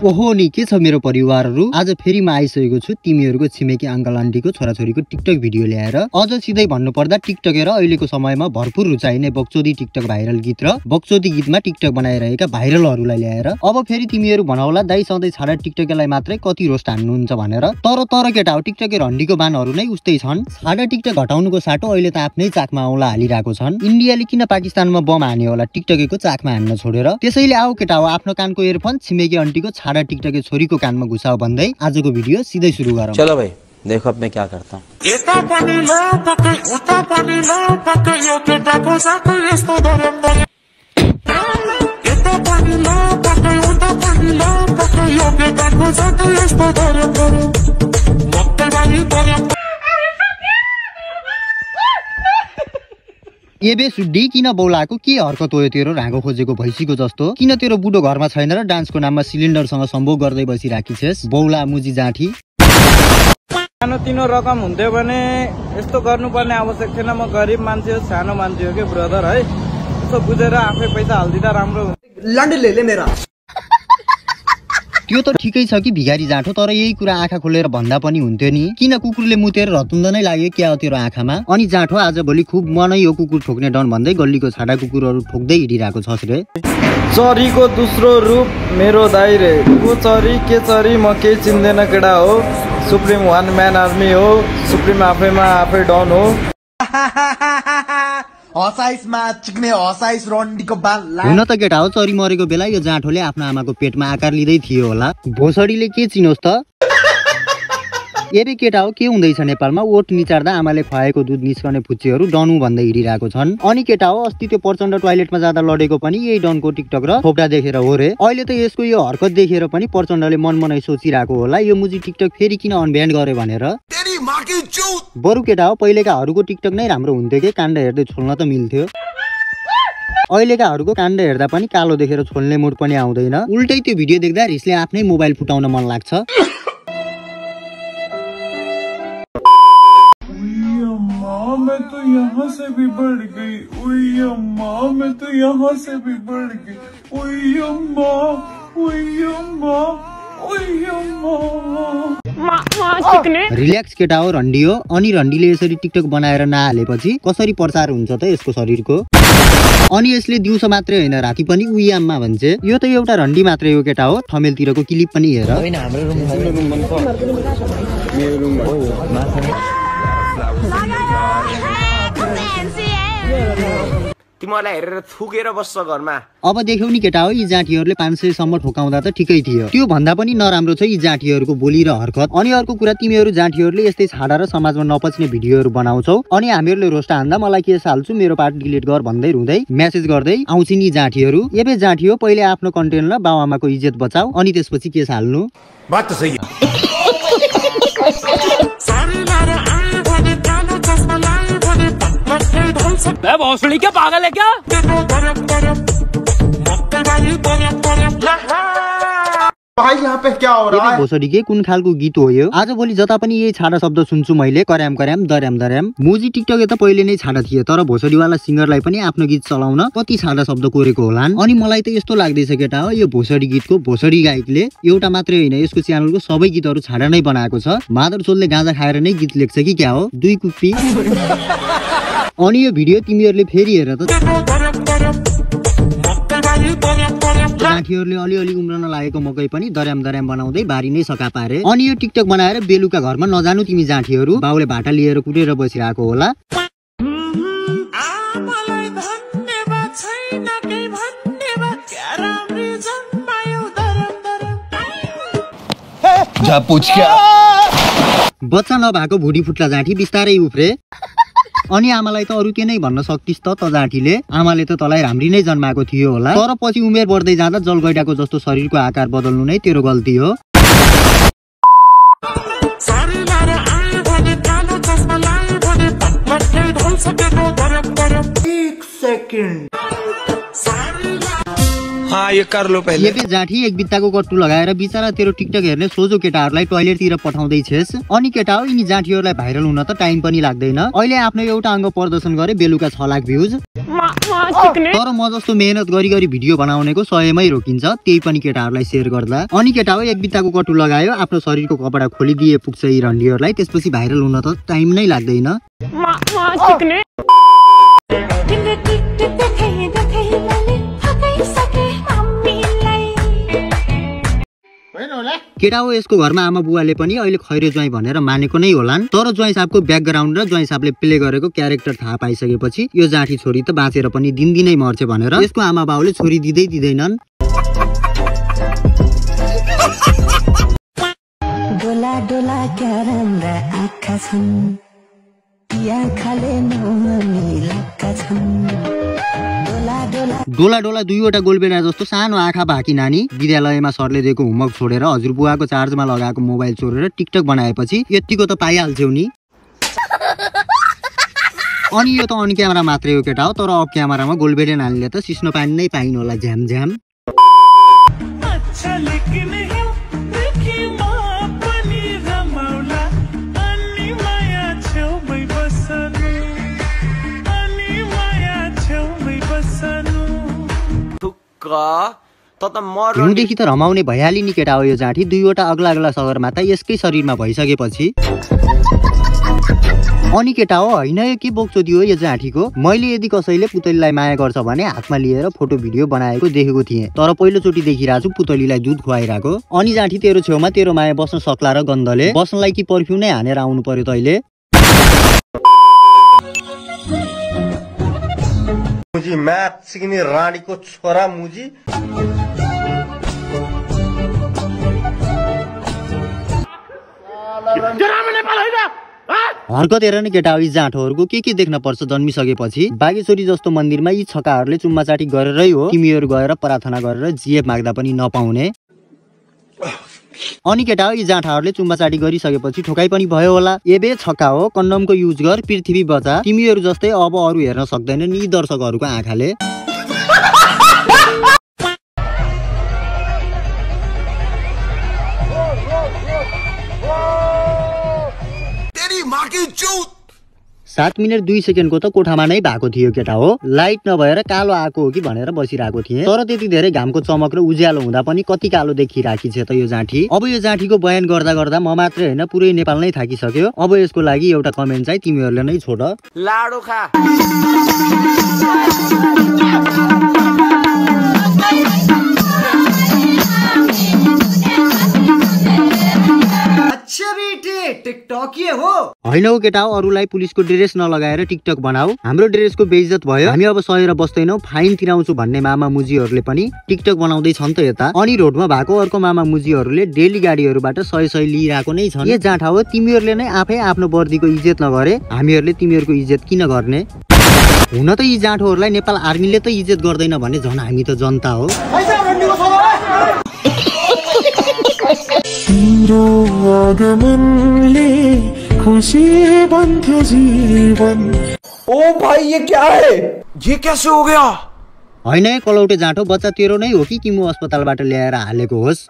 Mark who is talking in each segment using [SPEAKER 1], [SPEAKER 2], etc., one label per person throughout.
[SPEAKER 1] ओहो नि के छ मेरो परिवारहरु, आज फेरि म आइसकेको छु तिमीहरुको छिमेकी अंकल आन्टीको छोराछोरीको टिकटक भिडियो ल्याएर। अझ सिधै भन्नु पर्दा टिकटकेर अहिलेको समयमा भरपुर रुचाइने बक्चोदी टिकटक भाइरल गीत र बक्चोदी गीतमा टिकटक बनाइरहेका भाइरलहरुलाई ल्याएर। अब फेरि तिमीहरु भनाउला दाइ सधैँ छाडा टिकटकेलाई मात्रै कति रोस्ट हान्नुहुन्छ भनेर। तर केटा हो टिकटके रन्डीको बानहरु नै उस्तै छन्। छाडा टिकटक हटाउनुको साटो अहिले त आफ्नै चाकमा औला हालिरहेको छन्। इन्डियाले किन पाकिस्तानमा बम हान्यो होला टिकटकेको चाकमा हान्न छोडेर। त्यसैले आओ केटा हो आफ्नो कानको इयरफोन छिमेकी आन्टीको छाडा टिकटके छोरीको कानमा घुसाओ भन्दै आजको भिडियो सिधै सुरु गरौँ।
[SPEAKER 2] चलो भाई देखो अब मैं क्या करता हूँ।
[SPEAKER 1] एबे सुड्डी किन बौलाको के हरकत हो तेरो रागो खोजेको भैँसीको जस्तो? किन तेरो बुढो घरमा छैन र डान्सको नाममा सिलिन्डरसँग सम्भोग गर्दै बसिराखिछेस बौला मुजी जाठी?
[SPEAKER 3] सानो तिनो रकम हुन्थ्यो भने यस्तो गर्नुपर्ने आवश्यक थिएन। म गरिब मान्छे हो, सानो मान्छे हो के ब्रदर है, यसो बुझेर आफै पैसा हाल्दिँदा राम्रो हुन्छ।
[SPEAKER 4] लन्डन ले मेरा
[SPEAKER 1] त्यो त ठिकै छ कि भिखारी जाठो, तर यही कुरा आँखा खोलेर भन्दा पनि हुन्थ्यो नि। किन कुकुरले मुतेर रतुन्द नै लाग्यो क्या हो तेरो आँखामा? अनि जाठो आज भोलि खुब मनै यो कुकुर ठोक्ने डन भन्दै गल्लीको छाडा कुकुरहरू ठोक्दै हिँडिरहेको छस् रे।
[SPEAKER 3] चरीको दोस्रो रूप मेरो दाइ रे, को चरी के चरी म केही चिन्दैन केटा हो। सुप्रिम वान म्यान आर्मी हो, सुप्रिम आफैमा आफै डन हो।
[SPEAKER 1] हुन त केटा हो चरी मरेको बेला यो जाठोले आफ्नो आमाको पेटमा आकार लिँदै थियो होला। भोसडीले के चिनोस् त? एबे केटा हो के हुँदैछ नेपालमा? ओट निचार्दा आमाले खुवाएको दुध निस्कने फुच्चीहरू डनु भन्दै हिँडिरहेको छन्। अनि केटा हो अस्ति त्यो प्रचण्ड टोयलेटमा जाँदा लडेको पनि यही डनको टिकटक र थोप्डा देखेर हो रे। अहिले त यसको यो हरकत देखेर पनि प्रचण्डले मनमनै सोचिरहेको होला यो मुजी टिकटक फेरि किन अनब्यान गरे भनेर। बरु केटा हो पहिलेकाहरूको टिकटक नै राम्रो हुन्थ्यो के, काण्ड हेर्दै छोल्न त मिल्थ्यो। अहिलेकाहरूको काण्ड हेर्दा पनि कालो देखेर छोल्ने मुड पनि आउँदैन। उल्टै त्यो भिडियो देख्दा रिसले आफ्नै मोबाइल फुटाउन मन लाग्छ।
[SPEAKER 5] मैं तो यहाँ से भी बढ़ गई, ओए अम्मा मैं तो यहाँ से भी बढ़ गई, ओए अम्मा ओए अम्मा ओए अम्मा।
[SPEAKER 1] रिल्याक्स केटा हो रन्डी हो। अनि रन्डीले यसरी टिकटक बनाएर नहालेपछि कसरी प्रचार हुन्छ त यसको शरीरको? अनि यसले दिउँसो मात्रै होइन राति पनि उही आम्मा भन्छ। यो त एउटा रन्डी मात्रै हो केटा हो। थमेलतिरको क्लिप पनि हेर।
[SPEAKER 2] तिमीलाई हेरेर थुकेर बस्छ घरमा।
[SPEAKER 1] अब देख्यौ नि केटा हो यी जाठीहरूले 500 सम्म ठोकाउँदा त ठिकै थियो। त्यो भन्दा पनि नराम्रो छ यी जाठीहरूको बोली र हरकत। अनि अर्को कुरा तिमीहरू जाठीहरूले यस्तै छाडा र समाजमा नपच्ने भिडियोहरू बनाउँछौ अनि हामीहरूले रोस्ट हान्दा मलाई के हाल्छु मेरो पार्ट डिलिट गर भन्दै रुँदै मेसेज गर्दै आउँछिन् यी जाठीहरू। एबे जाठी हो पहिले आफ्नो कन्टेन्ट र बाउआमाको इज्जत बचाऊ अनि त्यसपछि के हाल्नु।
[SPEAKER 2] बात त सही
[SPEAKER 6] मैं भोसड़ी क्या पागल है क्या?
[SPEAKER 4] भाई यहाँ पे क्या हो रहा है?
[SPEAKER 1] भोसडी के कुन खालको गीत हो यो? आज भोलि जता पनि यही छाडा शब्द सुन्छु मैले, कर्याम कर्याम दर्याम दर्याम। मुजी टिकटक त पहिले नै छाडा थियो, तर भोसडीवाला सिंगरलाई पनि आफ्नो गीत चलाउन कति छाडा शब्द कोरेको होलान्। अनि मलाई त यस्तो लाग्दैछ केटा हो यो भोसडी गीतको भोसडी गायकले एउटा मात्रै होइन यसको च्यानलको सबै गीतहरू छाडा नै बनाएको छ। मादर चोलले गाँजा खाएर नै गीत लेख्छ कि क्या हो? दुई कुप्पी। अनि यो भिडियो तिमीहरूले फेरि हेर त। जाठीहरूले अलिअलि उम्रन लागेको मकै पनि दर्याम दर्याम बनाउँदै बारी नै सका पारे। अनि यो टिकटक बनाएर बेलुका घरमा नजानु तिमी जाठीहरू, बाउले भाटा लिएर कुटेर बसिरहेको होला। बच्चा नभएको भुडी फुट्ला जाठी बिस्तारै उफ्रे। अनि आमालाई त अरू के नै भन्न सक्तिस् त जाठीले? आमाले त तँलाई राम्री नै जन्माएको थियो होला, तर पछि उमेर बढ्दै जाँदा जलगैडाको जस्तो शरीरको आकार बदल्नु नै तेरो गल्ती हो।
[SPEAKER 5] हाँ ये कर लो पहले।
[SPEAKER 1] ये पे जाठी एक बित्ताको कट्टु लगाएर बिचारा तेरो टिकटक हेर्ने सोझो केटाहरूलाई टोयलेटतिर पठाउँदै छेस। अनि केटा हो यिनी जाठीहरूलाई भाइरल हुन त टाइम पनि लाग्दैन। अहिले आफ्नो एउटा अङ्ग प्रदर्शन गरे बेलुका 6 लाख भ्युज। तर म जस्तो मेहनत गरी गरी भिडियो बनाउनेको 100मै रोकिन्छ, त्यही पनि केटाहरूलाई शेयर गर्दा। अनि केटा हो एक बित्ताको कट्टु लगायो, आफ्नो शरीरको कपडा खोलिदिए पुग्छ यी रन्डीहरूलाई, त्यसपछि भाइरल हुन त टाइम नै लाग्दैन। केटा हो यसको घरमा आमा बुवाले पनि अहिले खैरे ज्वाइँ भनेर मानेको नै होलान्। तर ज्वाइँ साहबको ब्याकग्राउन्ड र ज्वाइँ साहबले प्ले गरेको क्यारेक्टर थाहा पाइसकेपछि यो जाठी छोरी त बाँचेर पनि दिनदिनै मर्छ भनेर यसको आमा बाउले छोरी दिँदैनन्।
[SPEAKER 7] डोला डोला क्या राम्रा आँखा छन्, आँखाले नमिलेका छन्।
[SPEAKER 1] डोला डोला दुईवटा गोलबेडा जस्तो सानो आँखा बाँकी नानी विद्यालयमा सरले दिएको होमवर्क छोडेर हजुरबुवाको चार्जमा लगाएको मोबाइल चोरेर टिकटक बनाएपछि यतिको त पाइहाल्छौ नि। अनि यो त अन क्यामेरा मात्रै हो केटा हो, तर अफ क्यामेरामा गोलबेडे नानीले त सिस्नो पानी नै पाइन होला झ्याम झ्याम। हिउँदेखि त रमाउने भइहाली नि केटा हो यो जाठी। दुईवटा अग्ला अग्ला सगरमाथा यसकै शरीरमा भइसकेपछि। अनि केटा हो होइन यो के बोक्चोदी हो यो जाठीको। मैले यदि कसैले पुतलीलाई माया गर्छ भने हातमा लिएर फोटो भिडियो बनाएको देखेको थिएँ, तर पहिलोचोटि देखिरहेको छु पुतलीलाई दुध खुवाइरहेको। अनि जाठी तेरो छेउमा तेरो माया बस्न सक्ला र गन्धले बस्नलाई कि पर्फ्युम नै हानेर आउनु पर्यो तैले।
[SPEAKER 8] मुजी म्याथ सिक्ने रानीको छोरा मुजी।
[SPEAKER 1] हर्कत हेर नि केटा यी जाँठोहरूको के देख्न पर्छ जन्मिसकेपछि। बागेश्वरी जस्तो मन्दिरमा यी छक्काहरूले चुम्माचाटी गरेरै हो तिमीहरू गएर प्रार्थना गरेर जिएफ माग्दा पनि नपाउने। अनि केटा यी जाँठाहरूले चुम्माचाटी गरिसकेपछि ठोकाइ पनि भयो होला। एबे छक्का हो कन्डमको युज गर पृथ्वी बचा। तिमीहरू जस्तै अब अरू हेर्न सक्दैनन् यी दर्शकहरूको आँखाले।
[SPEAKER 8] तेरी माँ की चूत।
[SPEAKER 1] 7 मिनेट 2 सेकेन्डको त कोठामा नै भएको थियो केटा हो। लाइट नभएर कालो आएको हो कि भनेर बसिरहेको थिएँ, तर त्यति धेरै घामको चमक र उज्यालो हुँदा पनि कति कालो देखिराखी छ त यो जाठी। अब यो जाठीको बयान गर्दा गर्दा म मात्रै होइन पुरै नेपाल नै थाकिसक्यो। अब यसको लागि एउटा कमेन्ट चाहिँ तिमीहरूले नै छोड।
[SPEAKER 2] लाडो खा।
[SPEAKER 4] टिकटॉकी हो
[SPEAKER 1] होइन हो केटा हो, अरूलाई पुलिसको ड्रेस नलगाएर टिकटक बनाऊ। हाम्रो ड्रेसको बेइज्जत भयो, हामी अब सहेर बस्दैनौ, फाइन तिराउँछु भन्ने मामा मुजीहरूले पनि टिकटक बनाउँदै छन् त यता। अनि रोडमा भएको अर्को मामा मुजीहरूले डेली गाडीहरूबाट 100 लिइरहेको नै छन्। यो जाँठा हो तिमीहरूले नै आफै आफ्नो वर्दीको इज्जत नगरे हामीहरूले तिमीहरूको इज्जत किन गर्ने। हुन त यी जाँठोहरूलाई नेपाल आर्मीले त इज्जत गर्दैन भने झन् हामी त जनता हो।
[SPEAKER 5] तेरो आगमनले खुशी बन्थ्यो जीवन।
[SPEAKER 4] ओ भाई ये क्या है,
[SPEAKER 2] ये कैसे हो गया।
[SPEAKER 1] होइन कलौटे जाँठो बच्चा तेरो नै हो कि म अस्पतालबाट ल्याएर हालेको होस्।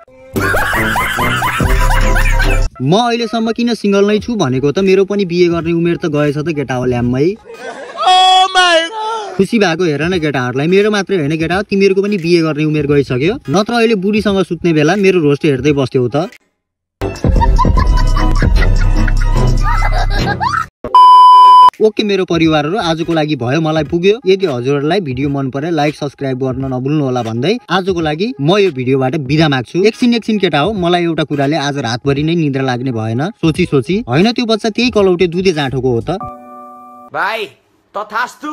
[SPEAKER 1] म अहिलेसम्म किन सिंगल नै छु भनेको त मेरो पनि बिहे गर्ने उमेर त गएछ त केटा हो ल्याम्मै। खुसी भएको हेर न केटाहरूलाई, मेरो मात्रै होइन केटा तिमीहरूको पनि बिहे गर्ने उमेर गइसक्यो, नत्र अहिले बुढीसँग सुत्ने बेला मेरो रोस्ट हेर्दै बस्थ्यौ त। ओके मेरो परिवारहरू आजको लागि भयो, मलाई पुग्यो। यदि हजुरहरूलाई भिडियो मन परे लाइक सब्स्क्राइब गर्न नभुल्नु होला भन्दै आजको लागि म यो भिडियोबाट बिदा माग्छु। एकछिन केटा हो, मलाई एउटा कुराले आज रातभरि नै निद्रा लाग्ने भएन सोची होइन त्यो बच्चा त्यही कलौटे दुधे जाँठोको हो त
[SPEAKER 2] भाइ तथास्तु।